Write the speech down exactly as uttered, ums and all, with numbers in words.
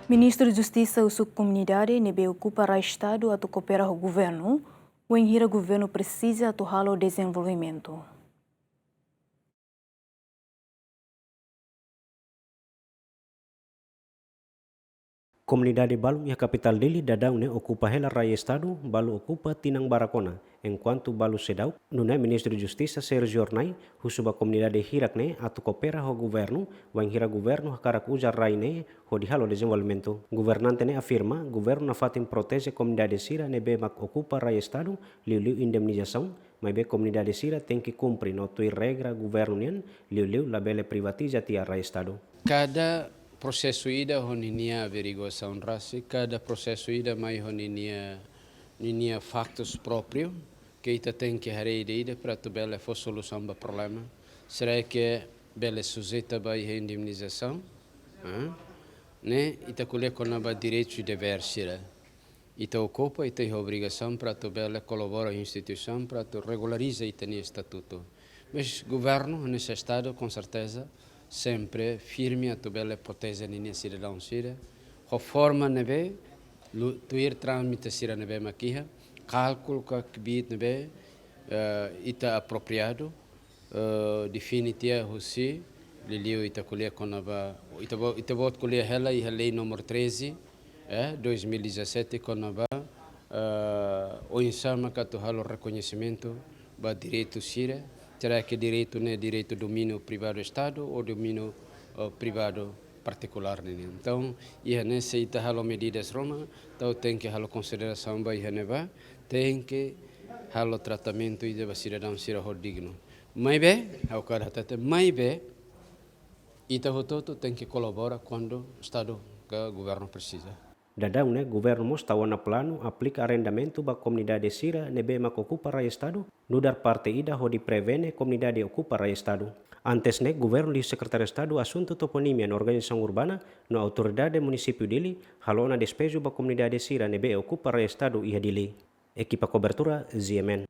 Ministru Justisa husu komunidade ne'ebé okupa rai Estadu atu koopera ho governu, wainhira governu presiza atu halo dezenvolvimentu. Komunidade balun iha kapitál Dili daudaun ne'e okupa hela rai Estadu, balu okupa tinan barak ona, enkuantu balu seidauk. Nune'e Ministru Justisa Sérgio Hornai husu ba komunidade hirak ne'e atu koopera ho governu, wainhira governu hakarak uza rai ne'e hodi halo dezenvolvimentu. Governante ne'e afirma, governu nafatin proteje komunidade sira ne'ebé mak okupa rai Estadu, liuliu indemnizasaun, maibé komunidade sira tenke kumpre no tuir regra governu nian, liuliu labele privatiza tiha rai Estadu. Kada prosesu ida ho ninia averiguasaun rasik, kada prosesu ida mai ho ninia, ninia faktus própriu, ke ita tenke haree ida-ida para atu bele fó solusaun ba problema. Será ke bele sujeita ba iha indemnizasaun? Hã? Ne'e, ita ko'alia kona-ba direitus i devér sira. Ita okupa, ita iha obrigasaun para atu bele kolabora ho instituisaun para atu regulariza ita-nia estatutu. Mas governu, nesse Estadu, com certeza, sempre firme atu bele proteje ninia sidadaun sira. Ho forma ne'ebé, lu-, tuir trámite sira ne'ebé mak iha, kálkulu ka kbiit ne'ebé, eh, ita apropriadu, eh, define tiha husi, liuliu ita ko'alia kona-ba, ita bo-, ita-boot ko'alia hela iha lei númeru treze, eh, dois mil e dezassete, kona-ba, eh, oinsá maka atu halo rekoñesimentu ba direitu sira, será ke direitu ne'e direitu domíniu privadu Estadu ou domíniu, eh, privadu partikulár ne'e. Entaun, iha ne'e se ita halo medidas ruma, entaun tenke halo konsiderasaun ba iha ne'ebá, tenke halo tratamentu ida ba sidadaun sira ho dignu. Maibé, ha'u hakarak hatete, maibé, ita hotu-hotu tenke kolabora kuandu Estadu ka governu presiza. Daudaun ne'e, governu mós tau ona planu aplika arrendamentu ba komunidade sira ne'ebé mak okupa rai Estadu, nu'udar parte ida hodi prevene komunidade okupa rai Estadu. Antes ne'e, governu liu Sekretáriu Estadu Asuntu Toponímia no Organizasaun Urbana no Autoridade Munisípiu Dili halo ona despeju ba komunidade sira ne'ebé okupa rai Estadu iha Dili. Ekipa kobertura, Z M N.